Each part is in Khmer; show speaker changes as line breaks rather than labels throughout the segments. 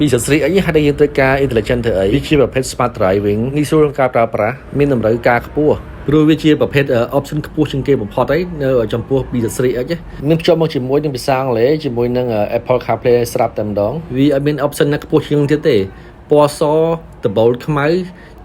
BZ3X ហេតុតែយើងត្រូវការ intelligent ធ្វើអីវាជាប្រភេទ smart driving ងាយស្រួលក្នុងការប្រើប្រាស់មានតម្រូវការខ្ពស់ព្រោះវាជាប្រភេទ option ខ្ពស់ជាងគេបំផុតអីនៅចំពោះ BZ3X មានភ្ជាប់មកជាមួយនឹងភាសាអង់គ្លេសជាមួយនឹង Apple CarPlay ស្រាប់តែម្ដងវាអត់មាន option ណាខ្ពស់ជាងទៀតទេពណ៌សដបូលខ្មៅ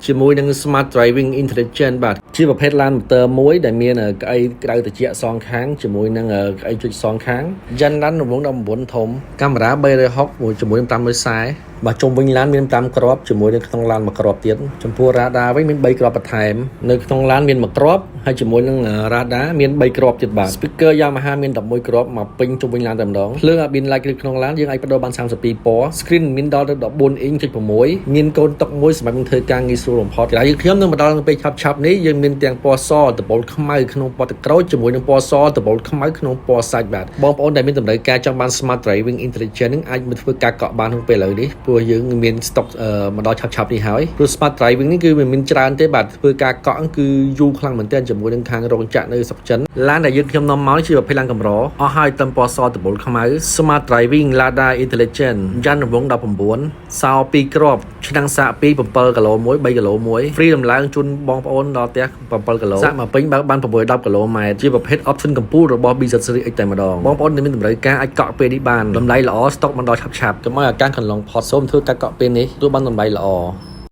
ជាមួយនឹង Smart Driving Intelligent បាទជាប្រភេទឡានម៉ូទ័រមួយដែលមានកៅអីក្តៅត្រជាក់សងខាងជាមួយនឹងកៅអីចុចសងខាងយ៉ាន់ឡានរង្វង់19ធំកាមេរ៉ា360មួយជាមួយនឹង540បាទជុំវិញឡានមាន5គ្រាប់ជាមួយនឹងក្នុងឡានមួយគ្រាប់ទៀតចំពោះរ៉ាដាវិញមាន3គ្រាប់បន្ថែមនៅក្នុងឡានមានមួយគ្រាប់ហើយជាមួយនឹងរ៉ាដាមាន3គ្រាប់ទៀតបាទ speaker Yamaha មាន11គ្រាប់មកពេញជុំវិញឡានតែម្ដងភ្លើង ambient light នៅក្នុងឡានយើងអាចបដូរបាន32ពណ៌ screen មានដល់ទៅ14អ៊ីងចុច6មានកូនតុមួយសម្រាប់នឹងធ្វើការងាយស្រួលបំផុតហើយយើងខ្ញុំនឹងមកដល់នៅពេលឆាប់ៗនេះយើងមានទាំងពណ៌សដបូលខ្មៅក្នុងពណ៌ទឹកក្រូចជាមួយនឹងពណ៌សដបូលខ្មៅក្នុងពណ៌សាច់បាទបងប្អូនដែលមានតម្រូវការចង់បាន smart driving intelligent នឹងអាចមកធ្វើការកក់បានក្នុងពេលឥឡូវនេះព្រោះយើងមាន stock មកដល់ឆាប់ៗនេះហើយព្រោះ smart driving នេះគឺវាមានច្រើនទេបាទធ្វើការកក់គឺយូរខ្លាំងមែនទែនជាមួយនឹងខាងរោងចក្រនៅស្រុកចិនឡានដែលយើងខ្ញុំនាំមកជាប្រភេទឡានកម្រអស់ហើយតំពណ៌សដបូលខ្មៅ smart driving Lada intelligent យ៉ាន់រង្វង់19សោ2គ្រាប់ឆ្នាំងសាក2 7គីឡូ1 3គីឡូ1 free ដំឡើងជូនបងប្អូនដល់ផ្ទះ7គីឡូសាកមកពេញបើកបាន6 10គីឡូម៉ែត្រជាប្រភេទ option កំពូលរបស់ BZ Series X តែម្ដងបងប្អូនដែលមានតម្រូវការអាចកក់ពេលនេះបានតម្លៃល្អ stock មកដល់ឆាប់ៗកុំឲ្យអាកាសកន្លងផុតសូមធ្វើការកក់ពេលនេះទទួលបានតម្លៃល្អ។